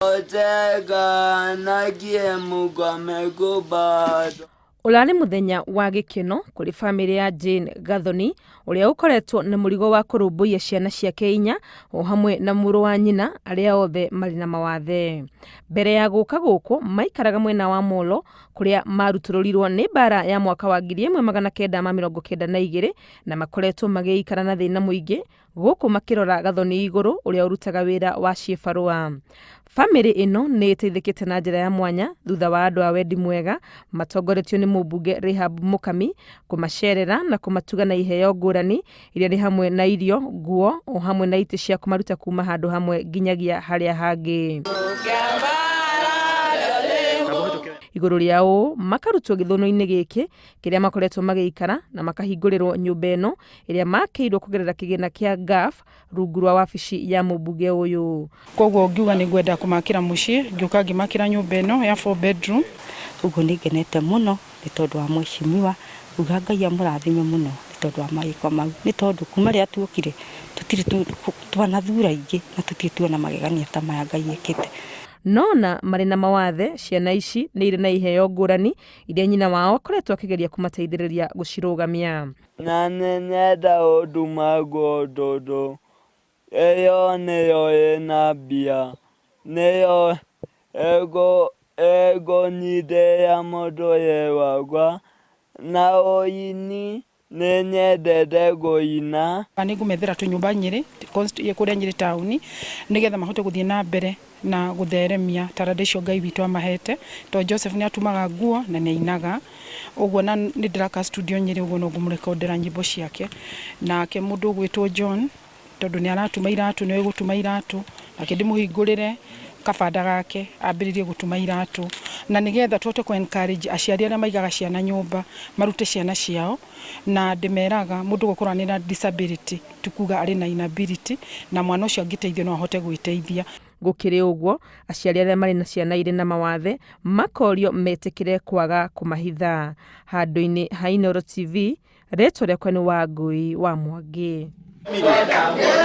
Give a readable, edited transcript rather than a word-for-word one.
Otega nakie Mungu amekubali. Ũrarĩ mũthenya wa gĩkeno kũrĩ bamĩrĩ ya Jane Gathoni ũrĩa ũkoretwo na mũrigo wa kũrũmbũiya ciana ciake inya o hamwe na mũrũ wa nyina arĩa othe marĩ na mawathe. Mbere ya gũka gũkũ maikaraga mwena wa Molo kũrĩa marutũrũrirwo nĩ mbara ya mwaka wa 1992 na makoretwo magĩikara na thĩna mũingĩ gũkũ makĩrora Gathoni igũrũ ũrĩa ũrutaga wĩra wa ciĩbarũa. Bamĩrĩ ĩno nĩ ĩteithĩkĩte na njĩra ya mwanya thutha wa andũ a wendi mwega matongoretio nĩ mũmbunge Rehab Mũkami kũmacerera na kũmatuga na iheo ngũrani iria nĩ hamwe na irio, nguo o hamwe na itĩ cia kũmaruta kuma handũ hamwe nginyagia harĩa hangĩ. Igũrũ rĩa ũũ makarutwo gĩthũnũ-inĩ gĩkĩ kĩrĩa makoretwo magĩikara na makahingũrĩrwo nyũmba ĩno ĩrĩa makĩirwo kũgerera kĩgĩna kĩa GAF rungu rwa wabici ya mũmbunge ũyũ. Koguo ngiuga nĩ ngwenda kũmakĩra mũciĩ, ngĩũka ngĩmakĩra nyũmba ĩno ya 4 bedroom. Ũguo nĩ ngenete mũno nĩ tondũ wa mheshimiwa, nguga Ngai amũrathime mũno nĩ tondũ wa mawĩko mau, nĩ tondũ kuma rĩrĩa tuokire tũtirĩ twanathura ingĩ na tũtirĩ tuona magegania ta maya Ngai ekĩte. Nona marĩ na mawathe ciana ici nĩ irĩ na iheo ngũrani iria nyina wao akoretwo akĩgeria kũmateithĩrĩria gũcirũgamia. Na nĩnyenda ũnduma nguo tondũ ĩyo nĩyo ĩna mbia, nĩyo ĩkũnyitĩrĩra mũtũrĩre wakwa na ũini nĩnyendete kũina. Nĩ ngũmethera tũnyũmba Nyĩrĩ, kũrĩa Nyĩrĩ taũni, nĩgetha mahote gũthiĩ na mbere na gũtheremia taranda icio Ngai witũ amahete, tondũ Joseph nĩ atumaga nguo na nĩ ainaga ũguo, na nĩ ndĩraka studio Nyĩrĩ, ũguo no ngũmũrekondera nyĩmbo ciake. Nake mũndũ ũgwĩtwo John, tondũ nĩ aratuma iratũ, nĩ oĩ gũtuma iratũ, nake ndĩmũhingũrĩre kabanda gake ambĩrĩrie gũtuma iratũ, na nĩgetha tũhote kũ encourage aciari arĩa maigaga ciana nyũmba marute ciana ciao. Na ndĩmeraga mũndũ gũkorwo arĩ na disability ti kuga arĩ na inability, na mwana ũcio angĩteithio no ahote gwĩteithia. Gũkĩrĩ ũguo, aciari arĩa marĩ na ciana irĩ na mawathe makorio metĩkĩre kwaga kũmahitha. Handũ-inĩ ha Inooro TV, rĩtwa rĩakwa nĩ Wangũi wa Mwangi.